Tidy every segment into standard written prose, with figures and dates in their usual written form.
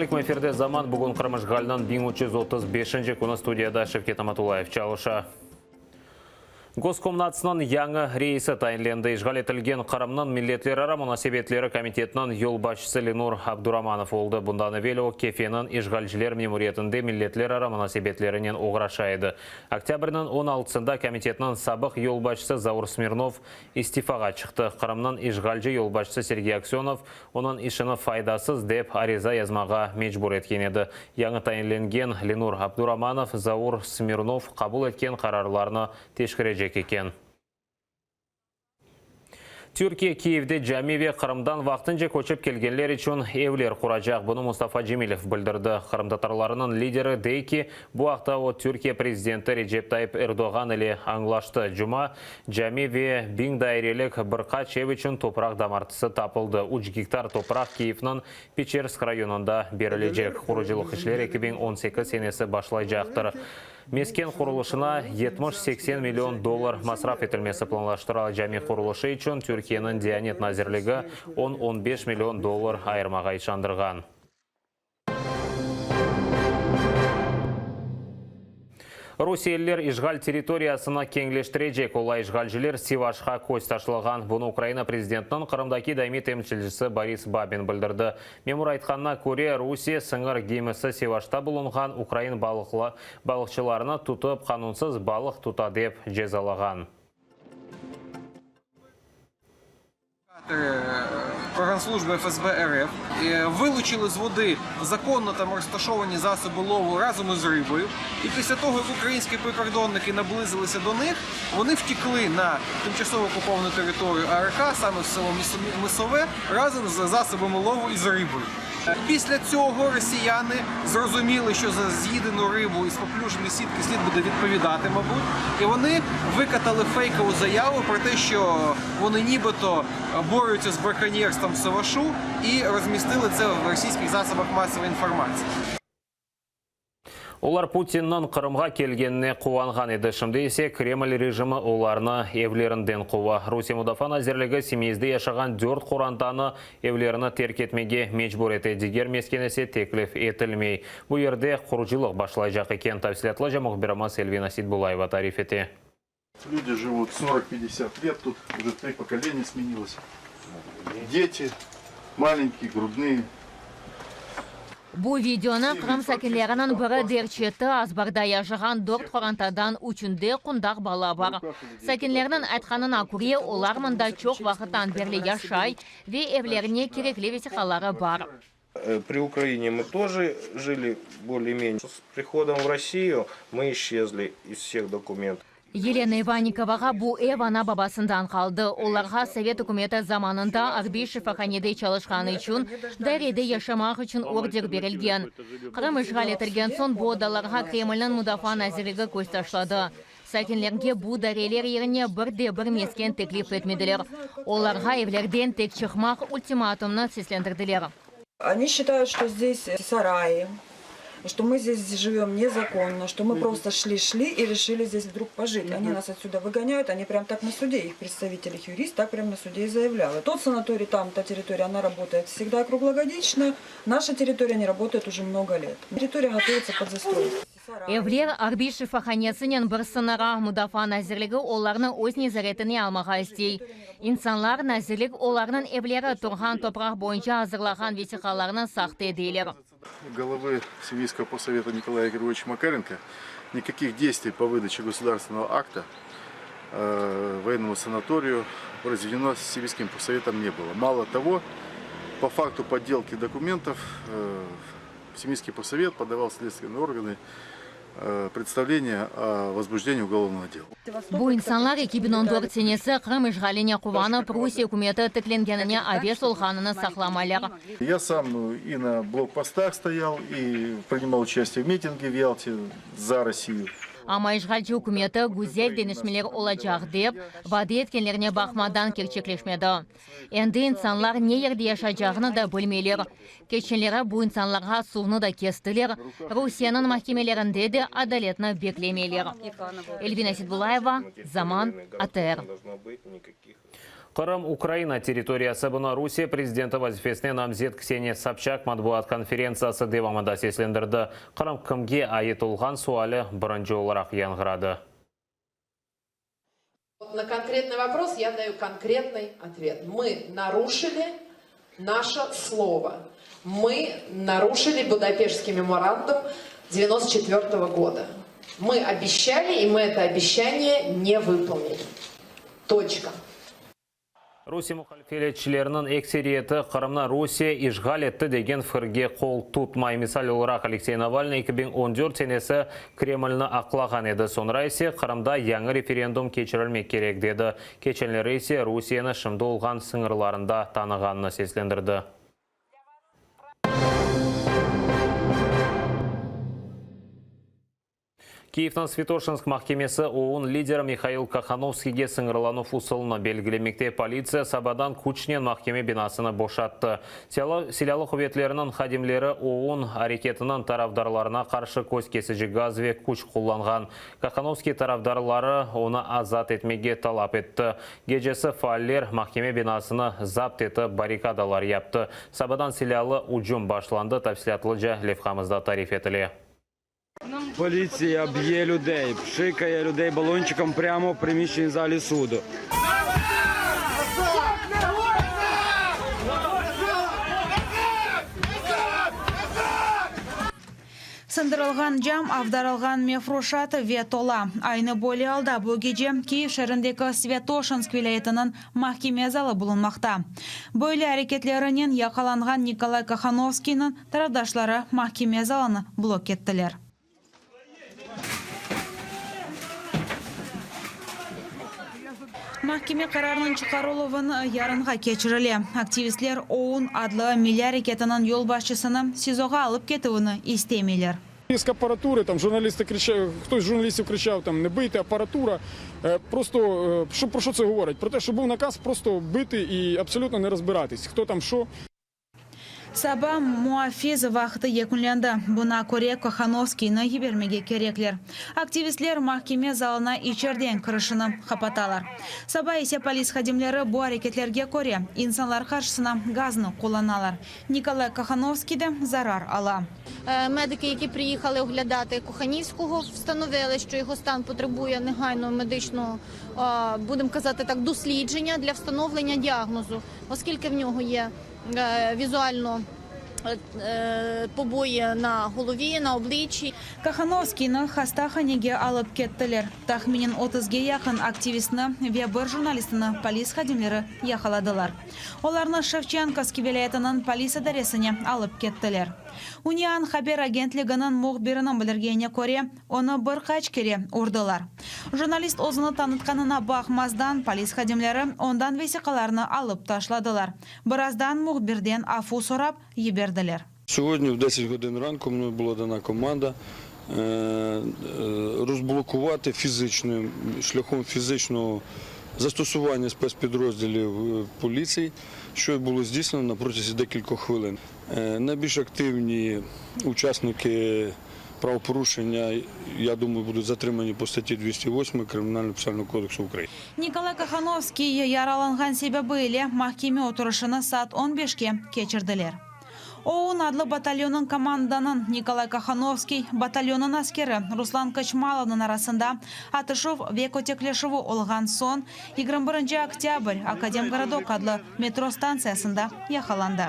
Selâm aleyküm, efirde Zaman, bugün Qırım işğaliniñ 1335-nci künü, studiyada Şevket Amatullayev çalışa. Goskomnatsnıñ yañı reisi tayinlendi. İşğal etilgen Qırımnıñ milletlerara munasebetleri komitetiniñ yolbaşçısı Lenur Abduramanov oldı. Bundan evel o, Kefeniñ işğalciler memuriyetinde milletlerara munasebetlerinen oğraşa edi. Oktâbrniñ on altısında komitetniñ sabıq yolbaşçısı Zaur Smirnov istifağa çıqtı. Qırımnıñ işğalci yolbaşçısı Sergey Aksönov onıñ işini faydasız dep ariza yazmağa mecbur etken edi. Yañı tayinlengen Lenur Abduramanov Zaur Smirnov qabul etken qararlarnı teşkirecek eken. Türkiye Kiyevde cami ve Qırımdan vaqtınca köçip kelgenler içün evler quracaq. Bunı Mustafa Cemilev bildirdi. Qırımtatarlarınıñ lideri dey ki, bu aqta o Türkiye prezidenti Recep Tayyip Erdoğan ile añlaştı. Cuma cami ve biñ dairelik bir qaç ev içün topraq damartısı tapıldı. Üç gektar topraq Kiyevniñ Peçersk rayonında berilecek. Qurucılıq işleri 2018 senesi başlaycaqtır. Mesken qurulışına 70-80 million dollar masraf etilmesi planlaştırıla. Cami qurulışı içün Türkiyeniñ Diyanet nazirligi on-on beş million dollar ayırmağa işandırğan. Rusiyeliler işğal territoriyasını keñleştirecek ola, işğalciler Sivaşqa köz taşlağan. Bunı Ukraina prezidentiniñ Qırımdaki daimiy temsilcisi Boris Babin bildirdi. Memur aytqanına köre, Rusiye sıñır gemisi Sivaşta bulunğan ukrain balıqçılarını tutıp, qanunsız balıq tuta dep cezalağan. Погранслужби ФСБ РФ вилучили з води законно там розташовані засоби лову разом із рибою. І після того, як українські прикордонники наблизилися до них, вони втікли на тимчасово окуповану територію АРК, саме в село Мисове, разом з засобами лову і з рибою. Після цього росіяни зрозуміли, що за з'їдену рибу із поплюженої сітки слід буде відповідати, мабуть. І вони викатали фейкову заяву про те, що вони нібито борються з браконьєрством в Сивашу і розмістили це в російських засобах масової інформації. Olar Putinniñ Qırımğa kelgenine quvanğan edi, şimdi ise Kreml rejimi olarnı evlerinden quva. Rusiye Mudafaa nazirligi Simeizde yaşağan dört qorantanı evlerini terk etmege mecbur ete, diger mesken ise teklif etilmey. Bu yerde qurucılıq başlaycaq eken, tafsilâtlıca mühbirimiz Elvina Seytbulayeva tarif ete. Люди живут 40-50 лет, тут уже три поколения сменилось. Дети маленькие, грудные. Bu videonı Qırım sakinleriniñ biri derc etti, azbarda yaşağan dört qorantadan üçünde qundaq bala bar. Sakinlerniñ aytqanına köre, olar mında çoq vaqıttan berli yaşay ve evlerine kerekli vesiqaları bar. При Украине мы тоже жили более-менее. С приходом в Россию мы исчезли из всех документов. Yelena İvannikovağa bu ev ana-babasından qaldı. Olarğa Sovet ükümeti zamanında arbiy şifahanede çalışqanı içün dairede yaşamaq içün order berilgen. Qırım işğal etilgen soñ bu odalarğa Kremlniñ Mudafaa nazirligi köz taşladı. Sakinlerge bu daireler yerine bir de bir mesken teklif etmediler. Olarğa evlerden tek çıqmaq ultimatumnı seslendirdiler. Oni считают, что здесь сараи, что мы здесь живем незаконно, что мы просто шли-шли и решили здесь вдруг пожить. Они нас отсюда выгоняют, они прям так на суде, их представитель, их юрист так прям на суде и заявлял. И тот санаторий там, та территория, она работает всегда круглогодично, наша территория не работает уже много лет. Территория готовится под застройку. Evler arbiy şifahanesinen bir sıñıra, Mudafaa nazirligi olarnı öz nezaretine almağa istey. İnsanlar, nazirlik olarnıñ evleri turğan topraq boyunca azırlağan vesiqalarnı sahte deyler. Головы Семейского поссовета Николая Григорьевича Макаренко никаких действий по выдаче государственного акта военному санаторию произведено Семейским поссоветом не было. Мало того, по факту подделки документов Семейский поссовет подавал в следственные органы представление о возбуждении уголовного дела. Bu insanlar 2014 senesi Qırım işğaline quvanıp, Rusiye ükümeti tiklengenine aves olğanını saqlamaylar. Я сам и на блокпостах стоял, и принимал участие в митинге в Ялте за Россию. Amma işğalci ükümeti güzel deñişmeler olacaq dep, vade etkenlerine baqmadan kerçekleşmedi. Endi insanlar ne yerde yaşaycağını da bilmeyler. Keçenleri bu insanlarğa suvnı da kestiler, Rusiyeniñ mahkemelerinde de adaletni beklemeyler. Elvina Seitbulayeva, Zaman, ATR. Qırım, Ukraina territoriyası, bunı Rusiye prezidenti vazifesine namzet Kseniya Sobçak matbuat konferentsiyası devamında seslendirdi. Qırım kimge ait olğan suali birinci olaraq yañğıradı. Na konkretnıy vopros ya dayu konkretnıy otvet. Mı naruşili naşe slovo. Mı naruşili Budapeştskiy memorandum devyanosto çetvertogo goda. Mı obeşçali i mı eto obeşçaniye ne vıpolnili. Toçka. Rusiye muhalifetçileriniñ ekseriyeti Qırımnı Rusiye işğal etti degen fikirge qol tutmay. Misal olaraq, Aleksey Navalnıy 2014 senesi Kremlni aqlağan edi, soñra ise Qırımda yañı referendum keçirilmek kerek dedi. Keçenleri ise Rusiyeni şimdi olğan sıñırlarında tanığanını seslendirdi. Kiyevniñ Svâtoşinsk mahkemesi OUN lideri Mihail Kohanovskiyge sıñırlanuv usulını belgilemekte. Politsiya sabadan küçnen mahkeme binasını boşattı. Silâlı quvetleriniñ hadimleri OUN areketiniñ tarafdarlarına qarşı köz kesici gaz ve küç qullanğan. Kohanovskiy tarafdarları onı azat etmege talap etti. Gecesi faaller mahkeme binasını zapt etip, barrikadalar yaptı. Sabadan silâlı ücüm başlandı, tafsilâtlıca levhamızda tarif etile. Politsiya b'ye людей, pşikає людей balonçikом прямо в приміщенні залі суду. Sındırılğan cam, avdarılğan mefruşat ve tola. Aynı böyle alda bu gece Kiyev şeerindeki Svâtoşinsk vilâyetiniñ mahkeme zalı bulunmaqta. Böyle areketlerinen yaqalanğan Nikolay Kohanovskiyniñ Tarafdaşları mahkeme zalını blok ettiler. Mahkeme qararınıñ çıqarıluvı yarınğa keçirile. Aktivistler OUN adlı milliy areketiniñ yolbaşçısını SİZOğa alıp ketüvini istemeyler. Iz apparaturı, tam jurnalisti kriça, htos z jurnalistів kriçav, tam, ne biyte, apparatura. Просто, що, про що це говорить? Про те, що був наказ просто бити і абсолютно не розбиратись, хто там що. Saba muafiz vaqtı yekünlendi, buna köre Kohanovskiyni yibermege kerekler. Aktivistler mahkeme zalına içerden kirişini qapatalar. Saba ise polis hadimleri bu areketlerge köre insanlar qarşısına gaznı qullanalar. Nikolay Kohanovskiy de zarar ala. Mediki, які приїхали оглядати Коханівського, встановили, що його стан потребує негайного медичного, будемо казати так, дослідження для встановлення діагнозу, оскільки в нього є візуально побої на голові, на обличчі. Kohanovskiyni hastahanege alıp kettiler. Tahminen otuzge yaqın aktivistni ve bir jurnalistini polis hadimleri yaqaladılar. Olarnı Şevçenkovskiy vilâyetiniñ polis idaresine alıp kettiler. UNİAN haber agentliginiñ mühbiriniñ bildirgenine köre, Onı bir qaç kere urdılar. Jurnalist özüni tanıtqanına baqmazdan, polis hadimleri ondan vesiqalarnı alıp taşladılar. Birazdan mühbirden afu sorap, yiberdiler. Sugогодні в 10 годин ранку мною була дана команда розблокувати фізичним, шляхом фізичного застосування спецпідрозділів поліції, що й було здійснено на протязі декількох хвилин. Найбільш активні учасники правопорушення, я думаю, будуть затримані по статті 208 Кримінального процесуального кодексу України. Nikolay Kohanovskiy yaralanğan sebebi ile mahkeme oturışını saat on beşke keçirdiler. OUN adlı batalyonıñ komandanı Nikolay Kohanovskiy, batalyonıñ askeri Ruslan Kaçmalovnıñ arasında atışuv ve kötekleşüvi olğan soñ 21 oktâbr Akademgorodok adlı metro stantsiyasında yaqalandı.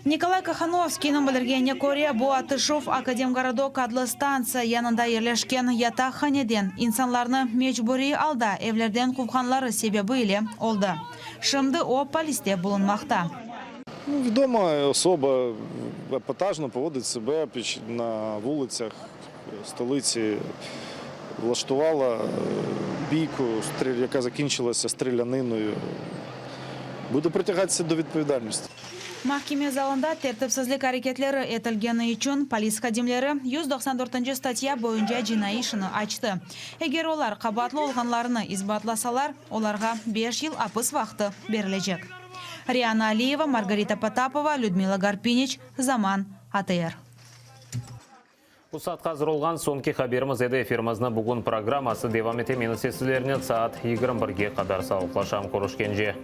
Nikolay Kohanovskiyniñ bildirgenine köre, bu atışuv Akademgorodok adlı stantsiya yanında yerleşken yataqhaneden insanlarnı mecburiy alda evlerden quvğanları sebebi ile oldı. Şimdi o, poliste bulunmaqta. Відома особа епатажно поводить себе на вулицях столиці, влаштувала бійку, яка закінчилася стріляниною. Буде притягатися до відповідальності. Mahkeme zalında tertipsizlik areketleri etilgeni içün polis hadimleri 194 statya boyunca cinaiy işini açtı. Eger olar qabaatlı olğanlarını isbatlasalar, olarğa beş yıl apis vaqtı berilecek. Riana Aliyeva, Margarita Potapova, Lüdmila Garpiniç, Zaman, ATR. Bu saatqa azır olğan soñki haberimiz edi. Efirimizni bugün programması devam ete. Men ise sizlernen saat 21-ge qadar sağlıqlaşam. Körüşkence.